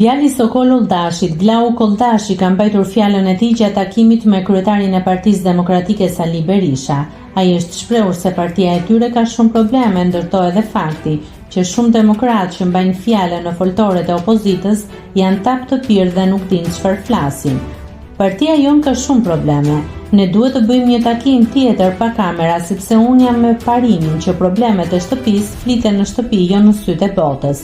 Djali i Sokol Olldashit, Glauk Olldashi ka mbajtur fjalën e tij gjatë takimit me kryetarin e Partisë Demokratike Sali Berisha. Ai është shprehur se partia e tyre ka shumë probleme, ndër to edhe fakti që shumë demokratë që mbajnë fjalën në foltoret e opozitës janë tapë të pirë dhe nuk dinë çfarë flasin. Partia jonë ka shumë probleme. Ne duhet të bëjmë një takim tjetër pa kamera sepse unë jam me parimin që problemet e shtëpisë fliten në shtëpi jo në sytë e botës.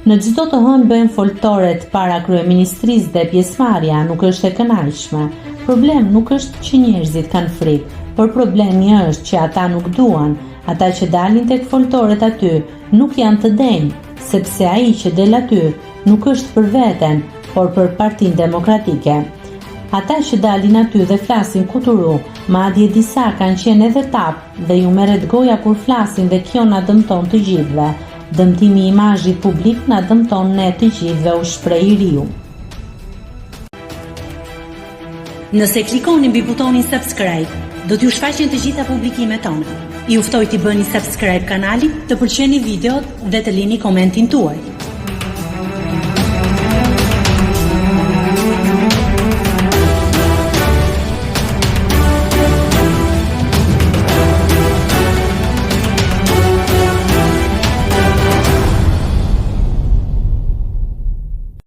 Në çdo të hënë bëhen foltoret para kryeministrisë dhe pjesëmarrja nuk është e kënaqshme. Problem nuk është që njerëzit kanë frikë, por problemi është që ata nuk duan, ata që dalin tek foltoret aty nuk janë të denjë, sepse ai që del aty nuk është për veten, por për Partinë Demokratike. Ata që dalin aty dhe flasin kuturu, madje disa kanë qenë edhe tapë dhe ju merret goja kur flasin dhe kjo na dëmton të gjithëve. Dëmtimi i imazhit publik na dëmton ne të gjithëve, u shpreh i riu. Nëse klikoni mbi butonin subscribe, do t'ju shfaqen të gjitha publikimet tona. Ju ftoj t'i bëni subscribe kanalit, të pëlqeni videot dhe të lini komentin tuaj.